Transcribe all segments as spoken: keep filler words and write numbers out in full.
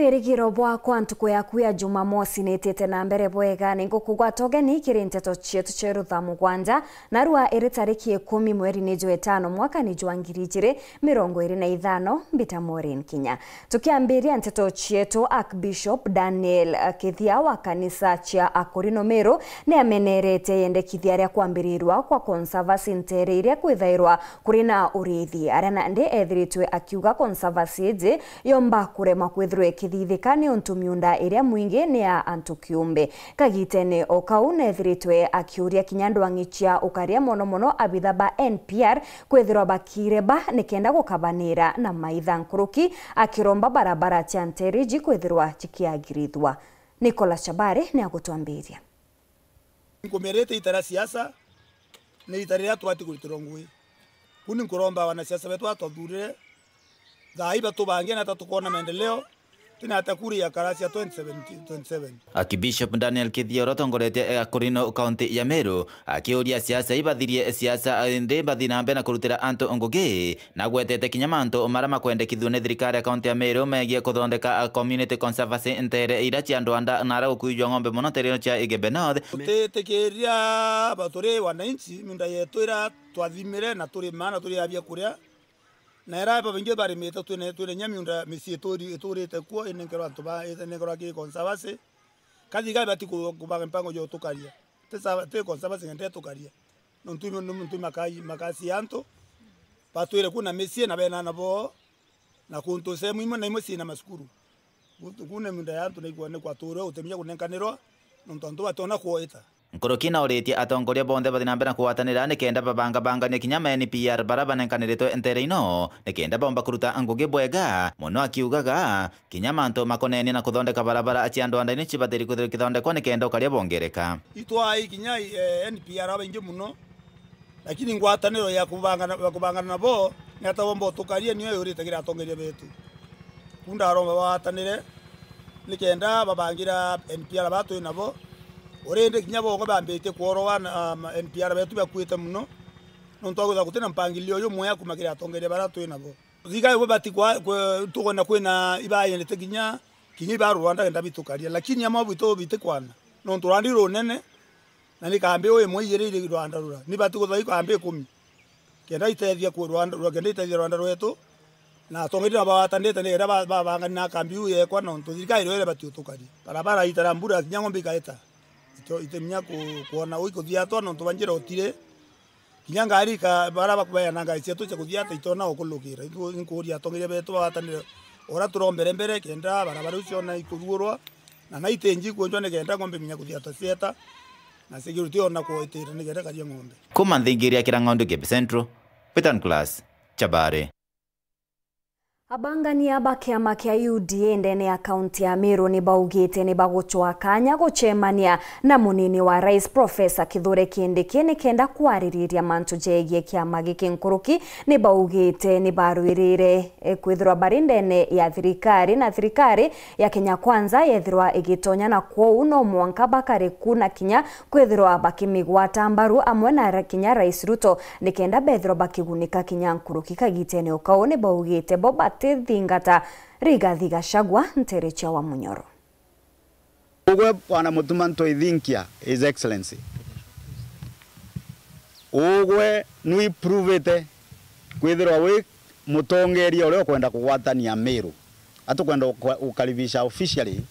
Irigiro bwakwa ntuku yaku ya Jumamosi niitite na mbere bwega. Ningukugwata ugeni kiri nteto cietu cia Rutha mugwanja, narua iri tariki ikumi mweri ni jwa itano mwaka ni jwa ngiri ijiri mirongo iri na ithano. Mbita Maureen Kinya. Tukiambiria nteto cietu, Archbishop Daniel Kithia wa kanisa cia Akorino Meru ni amenerete yendekithia ria kwambirirwa kwa conservancy ntere iria kwithairwa kuri na urithi, aria nandi ethiritwe akiuga conservancy iji yomba kurema kwithirwa ikithithika niuntu miunda iria mwingi ni ya antu kiumbe. Kagitene o kau, nethiritwe akiuria kinya ndwang'i cia ukaria, mono mono abitha ba N P R, kwithirwa bakireba nikenda gukabanira na maitha nkuruki, akiromba barabara cia ntere iji kwithirwa cikiagirithwa. Nicholas Chabari ni agutwambiria. Nkumirite ita ria siasa, ni ita riria tubati kuritirwa ngugi. Kuu ni nkuromba wanasiasa betu batwathurire, thaa ii batubange na ata tukoona maendeleo, tina ata kura ya kara cia twenty seventeen, twenty seven. Archbishop Daniel Kithia, uria utongoretie Akorino kaunti ya Meru, akiuria siasa ibathirie siasa, indi bathi na mbere na kurutira antu ngugi, na gwetete kinya mantu maria makwendekithua ni thirikari ya kaunti ya Meru megie kuthondeka, a, community conservancy ntere iria cia Ndwanda na aria gukwijua ng'ombe mono ntere ino cia Igembe North. Tutitikiria ba turi wananchi, miunda yetu iria twathimire na turima na turi ya bia kuria, na iria babaingi barimite twine, twine nya miunda micii ituri-, iturite kuo inenkerwa antu ba, inenkerwa ki conservancy. Kathirikari ibati ku-, kubanga mpango ya utukaria. Ti sa-, ti conservancy ngende itukaria. Nontu imi, nontu makai-, makasi ya antu, batwire kuna micii na bena ana boo, na kuntu sehemu imwe na imwe ciina macukuru. Ku-, kuna miunda ya antu naikwa-, nikwaturwe utemia kunenkanirwa, nontu antu bationa kuoita. Nkuruki nauritie atongoria bonthe bathi na mbere na kugwatanira nikenda babangabangania kinya ma N P R baria banenkaniritwe ntere ino, nikenda bomba kuruta ngugi bwega, mono akiugaga, kinya mantu makonenie na kuthondeka barabara cia Ndwanda-ini cibatiri kwithirwa ikithondekwa nikenda ukaria bwongereka. Itwai kinya, eh, N P R abaingi muno, lakini ngwataniro ya kubangana, ya kubangana nabo ni ata bomba utukaria niyo yurite kiri atongeria betu. Ku ndaromba bagwatanire nikenda babangira N P R ba twi nabo, urindi kinya bogo bambitie kworoa na, um, N P R betu bakuite muno, nontu wa kwithirwa gutina mpangilio jumwega kuma kiri atongeria baria twi nabo. Thirikari bo bati kwa, kwe-, tukwona kwina ibayendete kinya, kinya iba Rwanda kenda bitukaria, lakini amwe bwitu bitikwana. Nontu rwandi runene, na ni kambi uu imwe ijiri iri Rwanda rura. Ni bati kuthwa ikambi ikumi. Kenda itethia ku Rwanda, rwa-, kenda itethia Rwanda rwetu, na atongeria na bagwatanite ni kenda ba-, babangani na kambi iu yekwa, nontu thirikari irio iria bati utukaria. Barabara itara mbura, kinya ng'ombe ikaita. Ito-, itiminya ku-, kwona uu ikuthiatwa, nontu ba njira utiri. Kinya ngari ika-, bara bakubeana ngari cietu cia kuthiata itona ukulukira. Itu-, nkuuria atongeria betu bagwatanire uria turombere mbere, kenda barabara iu ciona ikuthuurwa, na na iti nji kwenjwa nikenda ng'ombe minya kuthiata cieta, na security ona kuitira nikenda karia ng'ombe. Kuma nthingiria kira ng'ondu Igembe Central, Peter Nicholas, Chabari. Abangania ba kiama kia U D A ndene ya kaunti ya Meru ni baugite ni bagucwa kanya gucemania na munini wa rais Professor Kithure Kindiki nikenda kwaririria mantu jegie kiama giki nkuruki. Ni baugite ni barwirire, eh, kwithirwa bari ndene ya thirikari, na thirikari ya Kenya Kwanza yethirwa igitonya, na kwou no mwanka bakare ku na kinya kwithirwa bakimigwata mbaru amwe na ra-, kinya Rais Ruto, nikenda bethirwa bakigunika kinya nkuruki. Kagitene o kau ni baugite bo batithingata Rigathi Gachagua ntere cia Wamunyoro. Ugwe Bwana Mutuma Ntoithinkia, His Excellency. Ugwe nwi provete kwithirwa wi mutongeria uria ukwenda kugwatania Meru. Atukwenda uka-, ukaribisha officially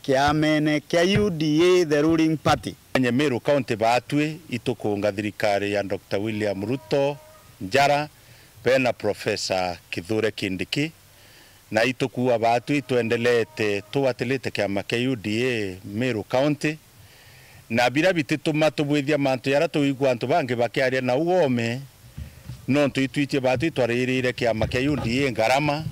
kiamene kia U D A, the ruling party. Enye Meru County baatwi itukunga thirikari ya Doctor William Ruto njara, bena Professor Kithure Kindiki, na itukua baatwi itwendelete tugwatilite kiama kia U D A Meru County, na biria bitituma tubwithia mantu jaria tuigua antu bangi bakiaria na ugome, nontu itwichie baatwi itwaririre kiama kia U D A ngarama,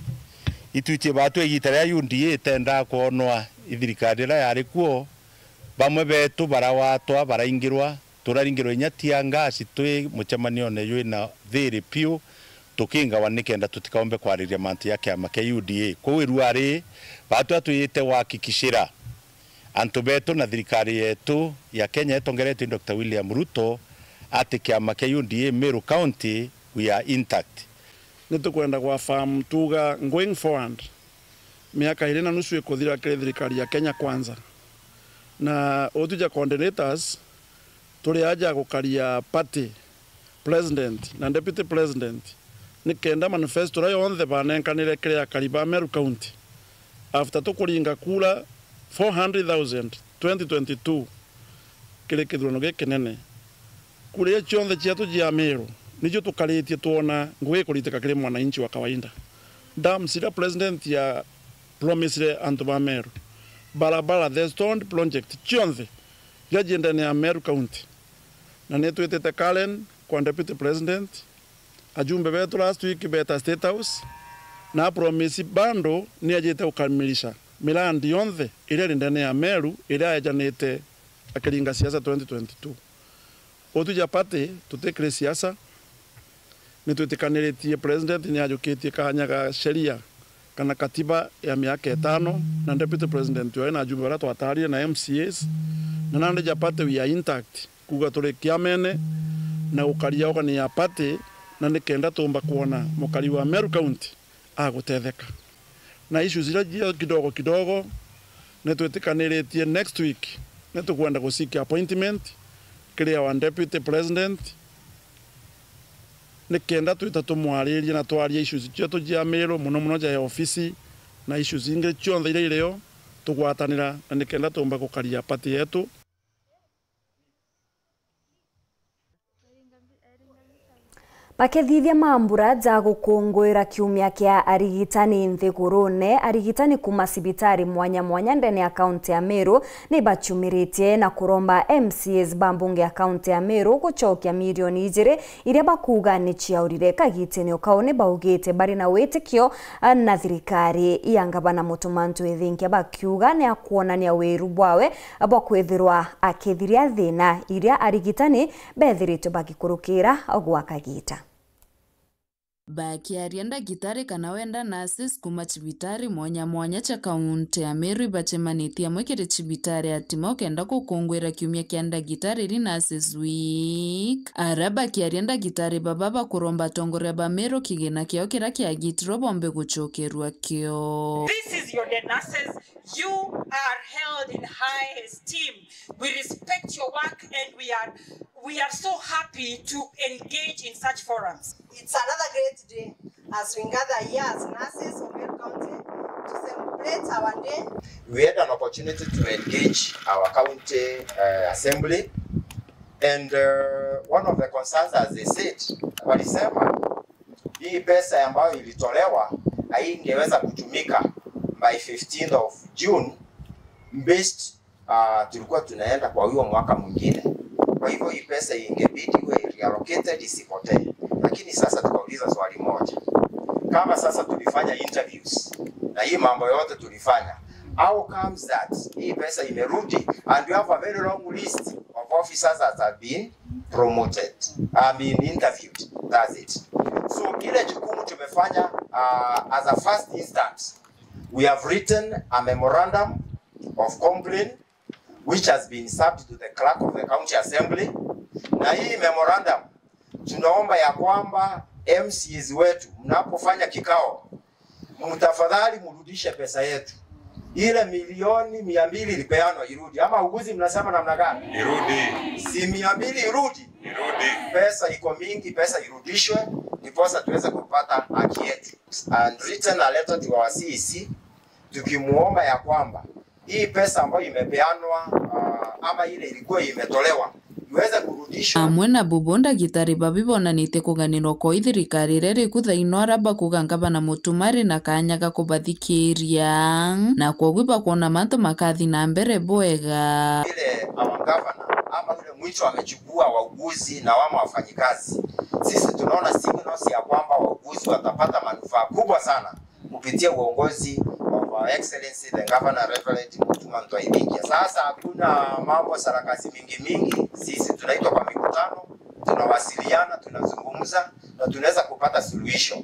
itwichie baatwi igita riria U D A itendaa kwonwa i thirikari iria yari kuo, bamwe betu barawatwa, baraingirwa, turaringirwa inya tear gas twi mucemanione jwina thiri piu, tukingawa nikenda tutikaumbe kwariria mantu ja kiama kia U D A. Kwou irua ri, baatwi atwiyite gwakikishira antu betu na thirikari yetu ya Kenya itongeretwe ni Doctor William Ruto ati kiama kia U D A Meru County, we are intact. Nitukwenda gwa affirm tuga going forward, Miaka iri na nusu ikuthira kiri thirikari ya Kenya Kwanza, na utu ja coordinators turi aja gukaria party president na deputy president, ni kenda manifesto iria yonthe banenkanire kiri akari ba Meru County, after tukuringa kura four hundred thousand twenty twenty-two, kiri kithurano gikinene. Kura iria cionthe cietu cia Meru nicio tukaritie twona ngugi ikuritika kiri mwananchi wa kawaida. Dams iria president ya promisire antu ba Meru, barabara, the stoned project cionthe iria ji ndene ya Meru County. Na nitwitite Karen kwa deputy president, ajumbe betu last week beta State House, na promise bando ni ajite gukamilisha mirandi yonthe iria iri ndene ya Meru iria ejanite akiringa siasa twenty twenty-two. Utu ja party tutikiri siasa, nitwitikaniritie president ni ajukitie kanya ga sheria kana katiba ya miaka itano, na deputy president wawe na ajumbe baria twatarire na M C As, na nandi ja party we are intact, kuuga turi kiamene na gukaria organ ya party, na ni kenda tuumba kwona mukari wa Meru County agutetheka. Na issues iria cia kidogo kidogo, nitwitikaniritie next week nitukwenda guseek appointment kiri our deputy president, ni kenda twita tumwaririe na twaria issues cietu cia Meru, muno muno ja ofisi na issues ingi cionthe iria irio, tugwatanira na ni kenda tuumba gukaria party yetu. Bakithithia mambura ja gukunguira kiumia kia arigitani nthigurune, arigitani kuuma cibitari mwanya mwanya ndene ya kaunti ya Meru ni baciumiritie na kuromba M C As ba mbunge ya kaunti ya Meru gucokia milioni ijiri iria bakuuga ni ciaurire. Kagitene o kau ni baugite bari na witikio na thirikari ya ngavana Mutuma M'Ethingia, bakiuga ni akwonania wiru bwawe bwa kwithirwa akithiria thina iria arigitani bethiritwe bagikurukira gwa kagita. Bakiaria ndagitari kana wenda nurses kuuma cibitari mwanya mwanya cia kaunti ya Meru ibacemanitie amwe kiri cibitari ya Tima ukenda gukunguira kiumia kia ndagitari ri Nurses Week. Aria bakiaria ndagitari baba bakuromba atongoria ba Meru kigina kiao kiria kiagitirwe bombe gucokerua kio. This is your dead nurses. You are held in high esteem. We respect your work and we are, we are so happy to engage in such forums. It's another great day as we gather here as nurses of Meru County to celebrate our day. We had an opportunity to engage our county, uh, assembly, and, uh, one of the concerns, as they said, walisema hii pesa ambayo ilitolewa haingeweza kutumika by fifteenth of June, based, uh, tulikuwa tunaenda kwa huyo mwaka mwingine. Kwa hivyo hii pesa ingebidi iwe reallocated, isipotee. Lakini sasa tukauliza swali moja. Kama sasa tulifanya interviews na hii mambo yote tulifanya, how comes that hii pesa imerudi and we have a very long list of officers that have been promoted, I mean, interviewed. That's it. So, ile jukumu tumefanya, uh, as a first instance, we have written a memorandum of complaint which has been served to the clerk of the county assembly. Na hii memorandum, tunaomba ya kwamba M C As wetu, mnapofanya kikao, mtafadhali mrudishe pesa yetu. Ile milioni mia mbili ilipeanwa irudi. Ama wauguzi mnasema namna gani? Irudi. Si mia mbili irudi? Irudi. Pesa iko mingi, pesa irudishwe, ndiposa tuweze kupata haki yetu. And written a letter to our C E C, tukimuomba ya kwamba hii pesa ambayo imepeanwa, ah, ama ile ilikuwa imetolewa, iweze kurudishwa. Amwe na bubu, ndagitari babi bonanitie kuganirwa kwa ithirikari iria iriku thaino, aria bakuga ngavana Mutuma ari na kanya ga kubathikiria, na kwogu bakwona mantu makathi na mbere bwega. Ile our governor ama ule mwito amechukua wauguzi na wama wafanyikazi, sisi tunaona signals ya kwamba wauguzi watapata manufaa kubwa sana kupitia uongozi of Our Excellency the Governor Reverend Mutuma M'Ethingia. Sasa hakuna mambo sarakasi mingi mingi, sisi tunaitwa kwa mikutano, tunawasiliana, tunazungumza na tunaweza kupata suluhisho.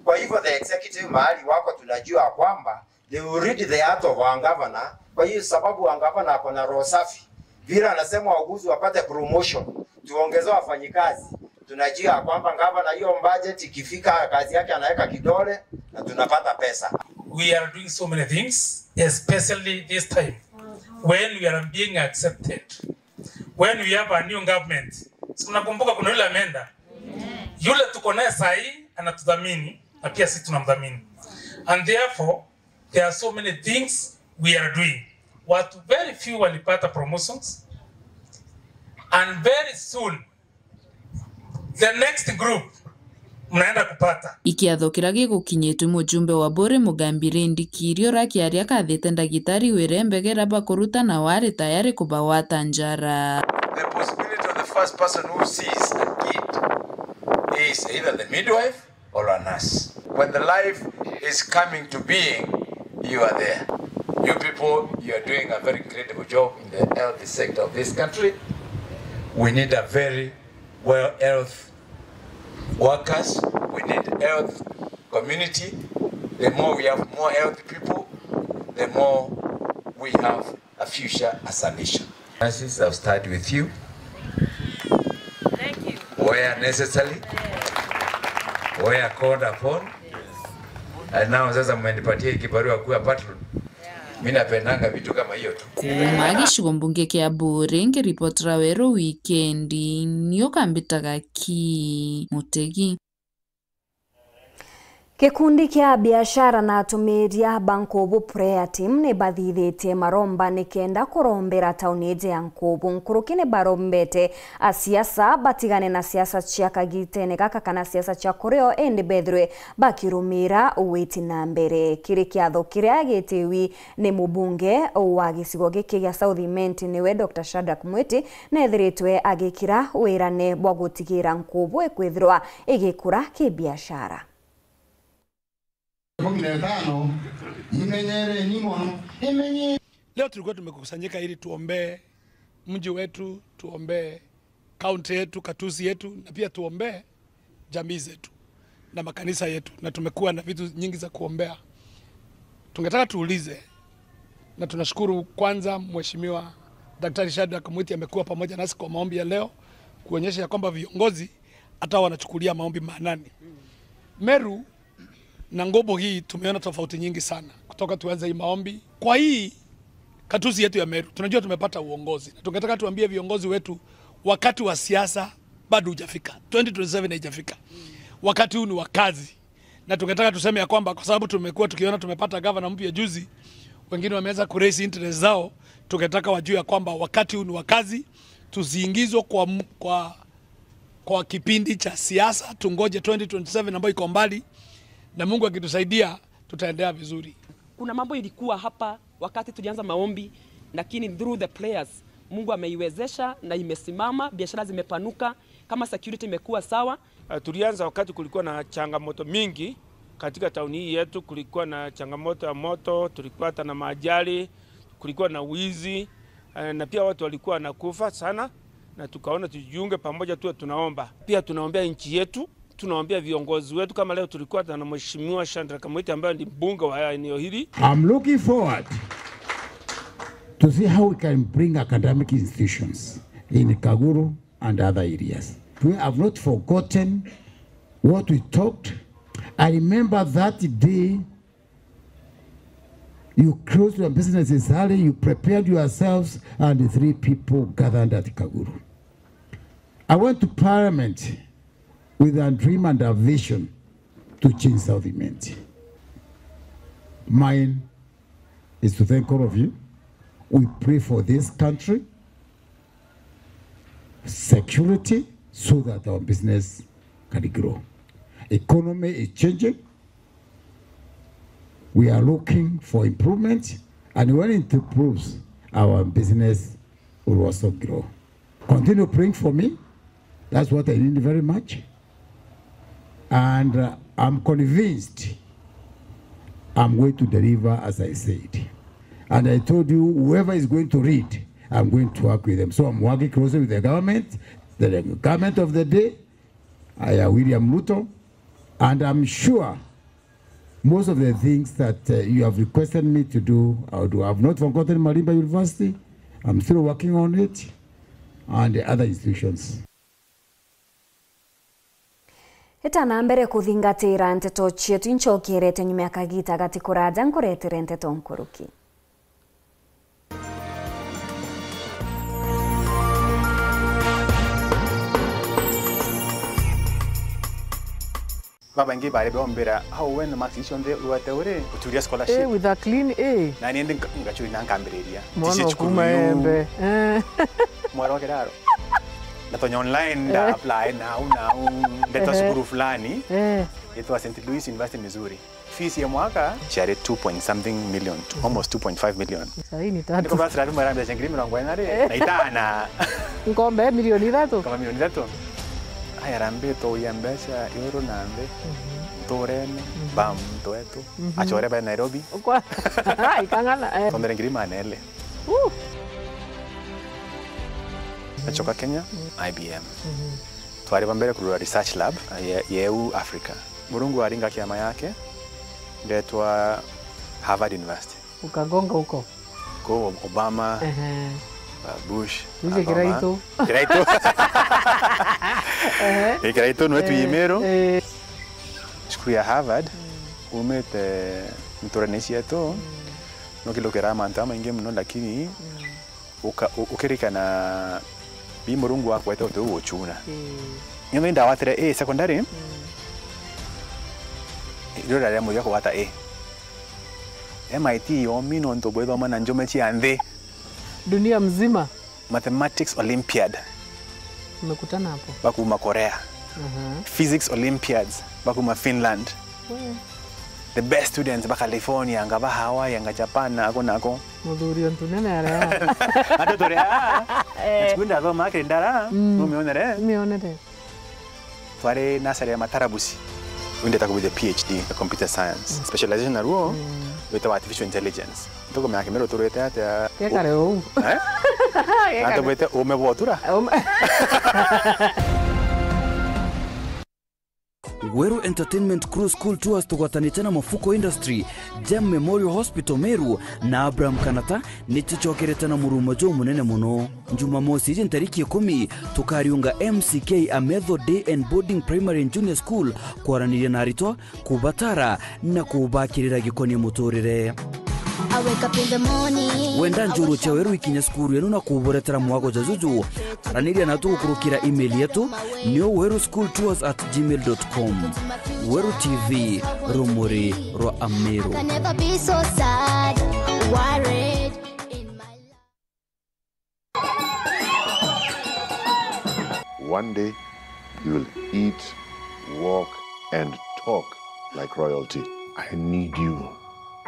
Kwa hivyo the executive mahali wako, tunajua kwamba they will read the heart of our governor. Kwa hiyo sababu our governor ako na roho safi, vile anasema wauguzi wapate promotion, tuongeze wafanyikazi. Tunajua ya kwamba gavana hiyo budget ikifika, kazi yake anaweka kidole na tunapata pesa. We are doing so many things, especially this time when we are being accepted, when we have a new government. Si mnakumbuka kuna yule ameenda? Yule tuko naye sahi anatudhamini na pia sisi tunamdhamini. And therefore, there are so many things we are doing. Watu very few walipata promotions, and very soon the next group mnaenda kupata. Ikiatho kiria gigukinyitwe, mujumbe wa Buuri Mugambi Rindi Kiiria urakiaria akathite ndagitari wira mbegera bakuruta na wari tayari kubagwata njara. The possibility of the first person who sees a kid is either the midwife or a nurse. When the life is coming to being, you are there. You people, you are doing a very incredible job in the health sector of this country. We need a very well health workers. We need health community. The more we have more health people, the more we have a future as a nation. Nurses, I've stayed with you. Thank you. Where necessary, where called upon. And now sasa mmenipatia hii kibarua kuwa patron. Mimi napendanga vitu kama hiyo tu. Kuuma gicigo mbunge kia Buuri, ngiripotera Weru Wikendi, nio kambitaga ki Mutegi. Gikundi kia biashara na atumiria ba Nkubu Prayer Team ni bathithitie maromba nikenda kurombera tauni iji ya Nkubu. Nkuruki ni barombete asiasa batigane na siasa cia kagitene gaka kana siasa cia kurio, indi bethirwe bakirumira witi na mbere. Kiri kiatho kiria gitiwi ni mubunge wa gicigo giki gia South Imenti niwe Doctor Shadrack Mwiti, nethiritwe agikira wirane bwa gutigira Nkubu ikwithirwa igikura kibiashara. Kumi na itano, imenyereni mono. Imenye- Leo tulikuwa tumekusanyika ili tuombee mji wetu, tuombee kaunti yetu, katusi yetu, na pia tuombee jamii zetu na makanisa yetu, na tumekuwa na vitu nyingi za kuombea. Tungetaka tuulize, na tunashukuru kwanza Mheshimiwa Daktari Shadrack Mwiti amekuwa pamoja nasi kwa maombi ya leo, kuonyesha ya kwamba viongozi hata wanachukulia maombi maanani. Meru na Nkubu hii tumeona tofauti nyingi sana kutoka tuanze hii maombi. Kwa hii katusi yetu ya Meru, tunajua tumepata uongozi. Na tungetaka tuambie viongozi wetu, wakati wa siasa bado hujafika. Twenty twenty-seven haijafika. Wakati huu ni wa kazi. Na tungetaka tuseme ya kwamba kwa sababu tumekuwa tukiona tumepata gavana mpya juzi, wengine wameweza ku raise interest zao, tungetaka wajue ya kwamba wakati huu ni wa kazi, tusiingizwe kwa m-, kwa, kwa kipindi cha siasa, tungoje twenty twenty-seven ambayo iko mbali, na Mungu akitusaidia, tutaendelea vizuri. Kuna mambo ilikuwa hapa wakati tulianza maombi, lakini through the prayers, Mungu ameiwezesha na imesimama, biashara zimepanuka, kama security imekuwa sawa. Ah, tulianza wakati kulikuwa na changamoto mingi katika tauni hii yetu. Kulikuwa na changamoto ya moto, tulikuwa hata na maajali, kulikuwa na wizi, eh, na pia watu walikuwa wanakufa sana, na tukaona tujiunge pamoja, tuwe tunaomba. Pia tunaombea nchi yetu, tunaombea viongozi wetu. Kama leo tulikuwa hata na Mheshimiwa Shadrack Mwiti ambaye ni mbunge wa eneo hili. I'm looking forward to see how we can bring academic institutions in Kaguru and other areas. We have not forgotten what we talked. I remember that day you closed your businesses early, you prepared yourselves, and three people gathered at Kaguru. I went to Parliament with a dream and a vision to change South Imenti. Mine is to thank all of you. We pray for this country, security, so that our business can grow. Economy is changing. We are looking for improvement, and when it improves, our business will also grow. Continue praying for me. That's what I need very much. And, uh, I'm convinced I'm going to deliver as I said. And I told you, whoever is going to lead, I'm going to work with them. So I'm working closely with the government, the government of the day, uh, William Ruto, and I'm sure most of the things that, uh, you have requested me to do, I'll do. I've not forgotten Malimba University. I'm still working on it, and the other institutions. Itana mbere kuthingatira nteto cietu, incokerete nyuma ya kagita gati kuraja nkuretere nteto nkuruki. Babaingi bari bombira, "How, when marks icio nthe urwete uri uturia scholarship?" Eh, with a clean A. Na ni ndi nka-, ngacuri na nkambiriria. Mwana Tisi okuma cukuru yu. Embe. Eh. Mwaro kiraro. Ndatonya online, nda Eh. apply nau, nau. Ndeta Ehe. Cukuru fulani. Eh. Itwa Saint Louis University Missouri. Fees ya mwaka ciari two point something million, almost two point five million. Sahi ni tatu. Niko basi lazima rambe ngiri mirongo ina ri, Eh. na itana. Nkombe milioni ithatu. Kama milioni ithatu. Aya rambe to ya mbeca yoro na mbe. Mhm. Nturene, Mhm. bam, ntwetu. Mhm. Achore ba Nairobi. Kwa-, ikang'ana, eh. Tombere ngiri manele. Uh. Nachoka Kenya, Mm. I B M. Mhm. Twari ba mbere kurura research lab, ye-, yeu Africa. Murungu aringa kiama yake, ndetwa Harvard University. Ukagonga huko. Ko Obama, Ehe. uh, Bush, Bush Obama. Kiraitu. Kiraitu. Ehe. Eh, Kiraitu nwe Eh, tuimero. eh. Cukuru ya Harvard, Mm. umite nturene cietu, Mm. nukilukira mantu amaingi muno, lakini Mm. uka-, u-, ukirikana bi Murungu akwete uti uguchuna. Ii. Nyo ni ndawatire A secondary, Mm. irio raria muthia kugwata A. M I T yomi nontu bwithoma na njume cia nthi. Dunia mzima. Mathematics Olympiad. Umekutana hapo. Bakuma Korea. Aha. Physics Olympiads bakuma Finland. We. The best students ba California, anga ba Hawaii, anga Japan, nako nako. Muthuri o ntunene aria. Antu turi aa. Eh. Siku ndathoma kiri ndara, Mm. numionere. Mionere. Twari nasari ya Matarabusi. Windeta kubithia P H D ya computer science. Mm. Specialization naruo, Mm. witawa artificial intelligence. Ntukumenya kimero turite atia? Gekare uu. Eh? Gekare. Antu bwite ume bwotura? Um- Weru Entertainment Crew School Tours tugwatanite na Mafuko Industry, Gem Memorial Hospital Meru na Abraham Kanata ni tucokerete na murumo jumunene muno. Jumamosi iji ntariki ikumi, tukariunga M C K Ametho Day and Boarding Primary and Junior School kwaraniria na aritwa, kubatara na kubakirira gikonie muturire. I wake up in the morning. Wenda njuru cia weru ikinya cukuru yenu na kuburetera mwago jajuju, araniria natu gukurukira email yetu, nio weru school tours at gmail dot com. Weru T V, rumuri rwa Ameru. I can never be so sad, worried in my life. One day, you will eat, walk, and talk like royalty. I need you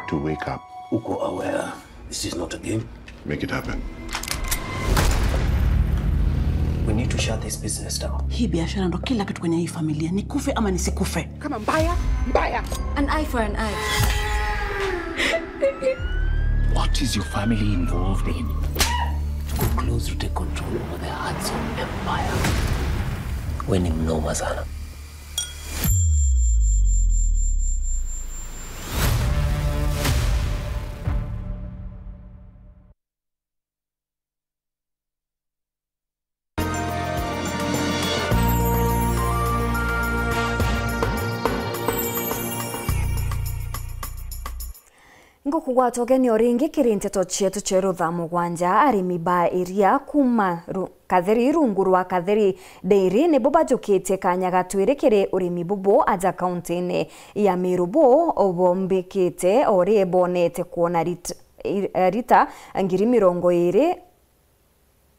to wake up. Uko aware this is not a game? Make it happen. We need to shut this business down. Hii biashara ndo kila kitu kwenye hii familia. Nikufe ama nisikufe. Kama mbaya, mbaya. An eye for an eye. What is your family involved in? Tuko close to take control over the hearts of empire. We ni mnoma sana. Ngukugwata ugeni o ringi kiri nteto cietu cieru thaa mugwanja. Arimi ba iria kuuma ru-, Katheri rungu rwa Katheri Dairy nibo bajukitie kanya ga twiri kiri urimi bubu aja kaunti-ini ya Meru bu bombikite o ri bonete kwona rit-, i-, rita ngiri mirongo iri,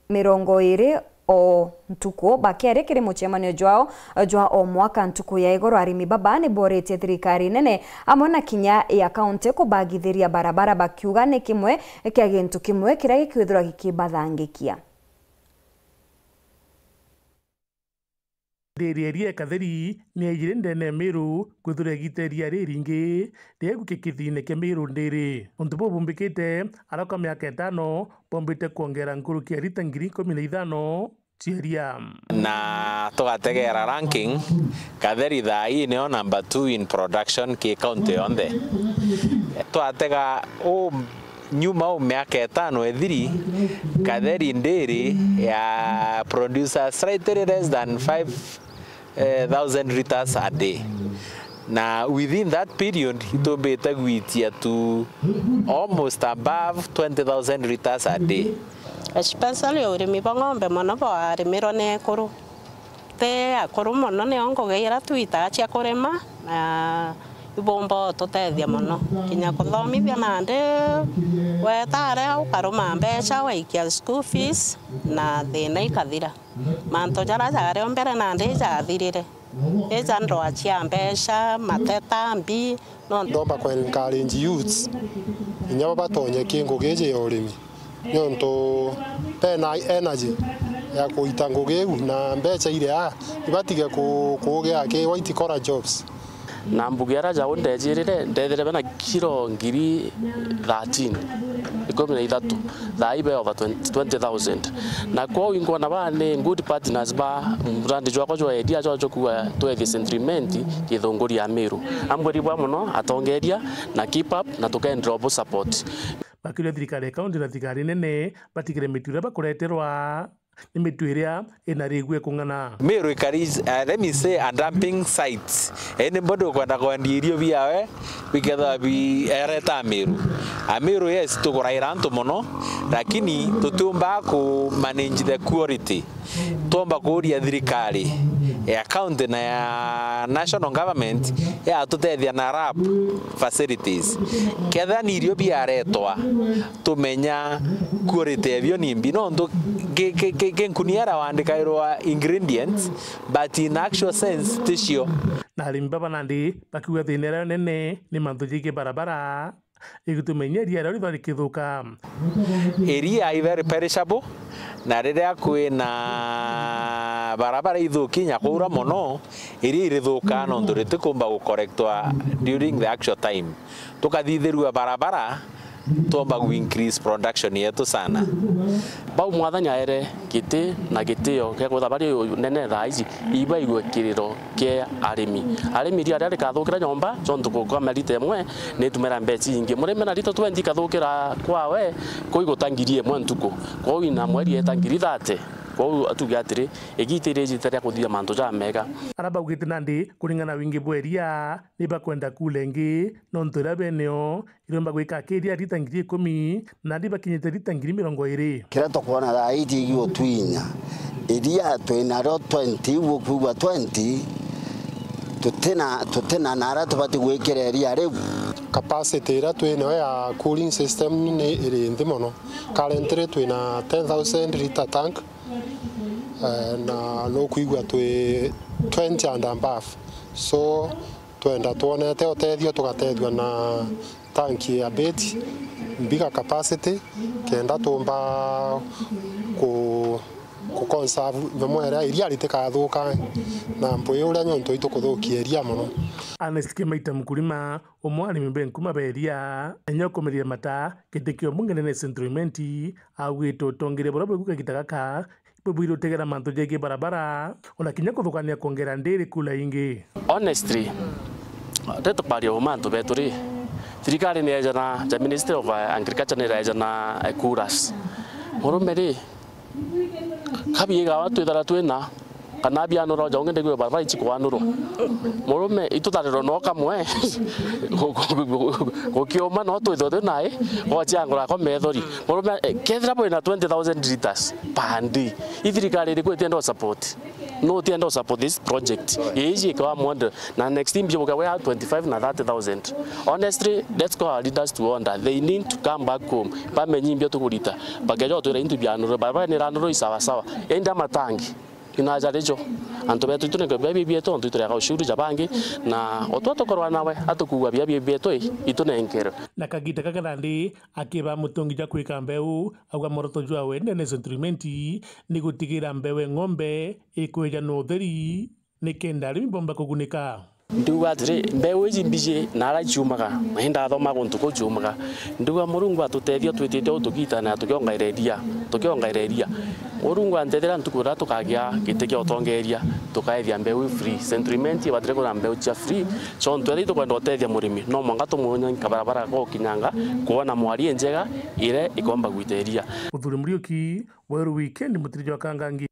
mirongo iri o ntuku. Bakiaria kiri mucemanio jwao jwa o mwaka ntuku ya igoro, arimi baba ni boritie thirikari nene amwe na kinya ya kaunti kubagithiria barabara, bakiuga ni kimwe kia gintu kimwe kiria gikwithirwa gikibathangikia. Ndiri iria Katheri ni yaijire ndene ya Meru kwithirwa igita iria riringi riria igukikithine kia Meru Ndiri. Untu buu bumbikite, arauka miaka itano bombite kwongera nkuruki ya rita ngiri ikumi na ithano cia iria. Na tugategera ranking, Katheri thaa ii nio number two in production ki county yonthe. Twatega u nyuma u miaka itano ithiri, Katheri Ndiri ya producer slightly less than five eh, thousand liters a day. Na within that period, itumbite gwitia to almost above twenty thousand liters a day. Especially urimi bwa ng'ombe mono bwarimirwe ni ekuru. Ti akuru mono nio ngugi iria twitaga cia kurima, na ibumba ututethia mono. Kinya kuthomithia nandi wetare ukaruma mbeca waikia school fees na thina ikathira. Mantu jaria jari o mbere nandi ijathirire. Ija ndwaa cia mbeca, mateta, mbi, no. Ndomba ku encourage youths, inya bo batonye ki ngugi iji ya urimi. Niuntu bena energy ya kuita ngugi iu na mbeca iria ibatige ku-, kuugia ki white collar jobs. Na mbuge aria jau ndejirire, ndethire bena kiro ngiri thirteen, ikumi na ithatu, thaa ii be over twenty, twenty thousand. Na kwou inkwona baa ni good partners ba murandi jwakwa jwa idea jwa jwa kuuga twethie Century Mint kithunguri ya Meru. Ambweri bwa mono atongeria na keep up na tukaendelea bu support. Bakiuria thirikari ya kaunti na thirikari nene batigire mitu iria bakureterwa ni mitu iria ina rigu ikung'ana. Meru ikari, uh, let me say, a dumping site. Anybody ukwenda kwendia irio biawe, bikethirwa bi-, ereta Ameru. Ameru, yes, tuguraira antu mono, lakini tutiumba ku manage the quality. Twomba kuuria thirikari ya county na ya national government yatutethia na lab facilities. Kethira ni irio biaretwa, tumenya quality ebio ni mbi, nontu ki-, ki-, ki-, ki nkunia iria wandikairwa ingredients, but in actual sense ticio. Na arimi baba nandi bakiuga thina iria nene ni mantu jegii barabara, igitumenyia iria rio rithwa rikithuka. Iria i very perishable, na riria kwina barabara ithuki, nya kwaura mono, iria irithukaa nontu ritikumba gucorrectwa during the actual time. Tukathithirua barabara, twomba gu increase production yetu sana. Bau Mwathani aere giti na gitio gia kwithirwa bari unene thaa iji, ibaigue kiriro kia arimi. Arimi iria riria rikathukira nyomba, jontu kuka merita imwe, nitumira mbeca ingi. Murimi na rita twenty ikathukira kwawe, kuu iguta ngiri imwe ntuku. Kwou ina mweri eta ngiri thate. Kwou atuge atiri, igita iri ijite ria kuthithia mantu jamega. Aria baugite nandi, kuringana na wingi bwa iria, ni bakwenda kula ingi, nontu iria beneo iromba gwika akiria rita ngiri ikumi, nandi bakinyite rita ngiri mirongo iri. Kiria tukwona thaa iji igutwinya, iria twinario twenty, iu ukwigua twenty, tutina, tutina naria tubati gwikira iria riu. Capacity iria twinayo ya cooling system ni iri nthi mono. Currently twina ten thousand litre tank, eh, na nukwigua twi twenty and above. So, twenda twonete utethio, tugatethua na tanki ya beti, bigger capacity, kenda tumba ku, ku conserve nyomo iria iria ritikathuka na mpwi uria, nontu itukuthukia iria mono. Ernest Kimaita Mukulima, umwe wa arimi be nkuma ba iria, enya ukumiria mata giti kia umbunge nene Central Imenti, augite utongeria buria bwikuo kagita gaka bubwire utegera mantu jegii barabara, ona kinya kuthukania kwongera ndiri kula ingi. Honestly, ri tukwaria uma antu betu ri, thirikari ni eja na, ja Ministry of Agriculture ni ireja na, eh, coolers. Murume ri, kabiigawa twithara twina, kana bianurwa ja ungi ndigwe barabara ichi kwanurwa. Murume, itutharirwa no kamwe, gu-, gu-, gu-, gu-, gukiuma no twithwe twi nai, gwachangura kwa methori. Murume, eh, kethira bwina twenty thousand litres per day, i thirikari iriku itienda u support? No utienda u support this project? Iji ikawa model, na next time bibuka we twenty-five na thirty thousand. Honestly, let's call our leaders to order. They need to come back home. Bamenye imbia tukurita. Bakeja utwira into bianurwe. Barabara ni iranurwe i sawa sawa. Enda matangi. Inaja rijo. Antu betu itu nenge bia bibietu, antu itu rega ushuru ja bangi. Na otwa tukorwa nawe, atukugua bia bibietu, itu nengere. Na kagita gaka nandi, akiba mutungi ja kwika mbeu, auga moroto jwawe nene Central Imenti ni gutigira mbeu e ng'ombe ikweja na utheri, nikenda arimi bomba kugunika. Ndiuga atiri, mbeu iji mbiji na ara ciumaga, na indathoma guntu kuu ciumaga. Ndiuga Murungu atutethia twitite uu tugitanira tukiongaira iria, tukiongaira iria. Murungu antethera ntuku iria tukagia giti kia utongeria, tukaethia mbeu i free. Central Imenti ibatire kwina mbeu cia free, so ntu ethia itukwenda utethia murimi, no mwanka tumunyonye kabarabara gokinyanga, kwona mwari injega iria ikomba gwita iria. Muthuri Muriuki, Weru Weekend, mutiri jwa Kangangi.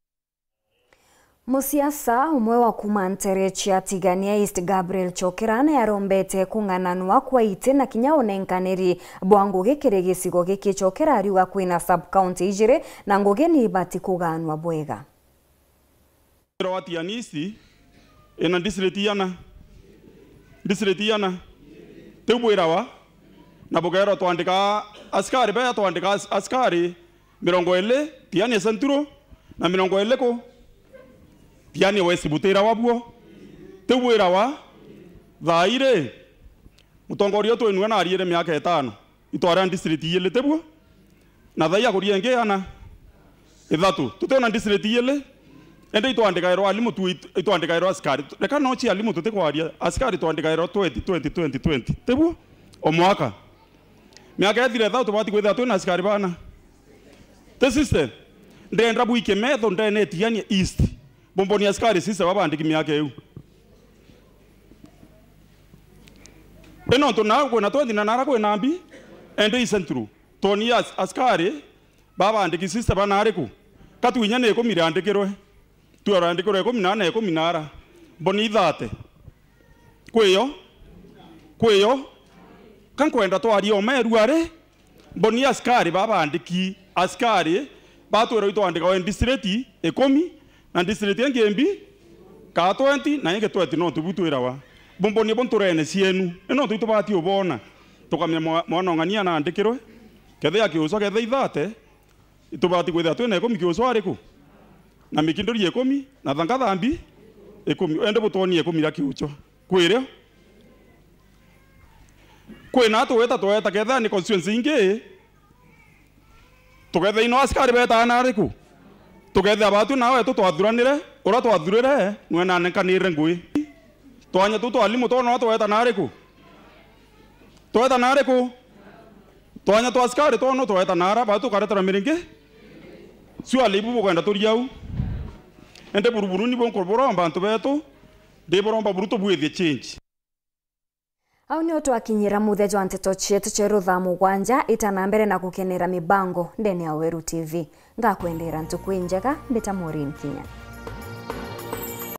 Musiasa umwe wa kuma ntere cia Tigania East, Gabriel Chokera, ni arombete kung'ananwa kwa iti na kinya unenkaniri bwa ngugi kiri gicigo giki. Chokera ariuga kwina sub-county ijiri na ngugi ni ibati kugaanwa bwega. Wira wa Tigania East ina district iana? District iana? Tiu bwirawa? Na bukeerwa twandika askari, bea twandika as-, askari mirongo iri Tigania Central na mirongo iri ku? Tigania West butirawa buo? Tiu bwirawa? Thaa iri, mutongoria utu wenu ana ariire miaka itano, itwari na district ijiri, tibuo? Na thaa ii akuria ingi ana? Ithatu. Tuti na district ijiri? Indi itwandikairwa alimu tu, it-, itwandikairwa askari. Reka no cia alimu tutikwaria. Askari twandikairwa twenty, twenty, twenty, twenty. Tibuo? O mwaka. Miaka ithire ithatu tubati kwithira twina askari bana? Ti system? Ndenda bwike metho ndene Tigania East, bumboni askari system babandiki miaka iu. Ino ntu nara kwina twenty na nara kwina mbi, indi i Central. Twoni as-, askari babandiki system bana ariku? Ka twinya ni ikumi riandikirwe? Twarandikirwe ikumi na ana, ikumi na ara. Mboni ithate. Kwiyo? Kwiyo? Ka nkwenda twarie o meru ari? Mboni askari babandiki, askari batwirwa itwandikawe district ikumi, na district ingi mbi, ka twenty, na ingi twenty, no tubu twirawa. Bumboni bu nturene cienu. Ni nontu itubati ubona. Tukamenya mwa-, mwana ung'ania naandikirwe, kethira kiucwa, kethira ithate, itubati kwithira twina ikumi kiucwa ariku? Na mikinduri ikumi, na thanga thambi ikumi. Indi butwonie ikumi ria kiucwa. Kwirio? Kwina tweta, tweta, kethira ni constituency ingi, tukethira ino askari betaa na ariku? Tukethira batu na wetu twathuranire, uria twathurire, nwe nanenkanire ngui. Twanya tu twa alimu twona tweta na ariku? Tweta na ariku? Twanya twa askari twona tweta na ara, batu tukaretera miringi? Surely ibu bukwenda turia au? Indi buruburu ni bunkuburomba antu betu, ndiburomba buru tubwithie change. Au nio twakinyira muthia jwa nteto cietu cia ruthaa mugwanja. Ita na mbere na gukenera mibango ndene ya Weru T V. Ngakwendera ntuku injega, mbita Maureen Kinya.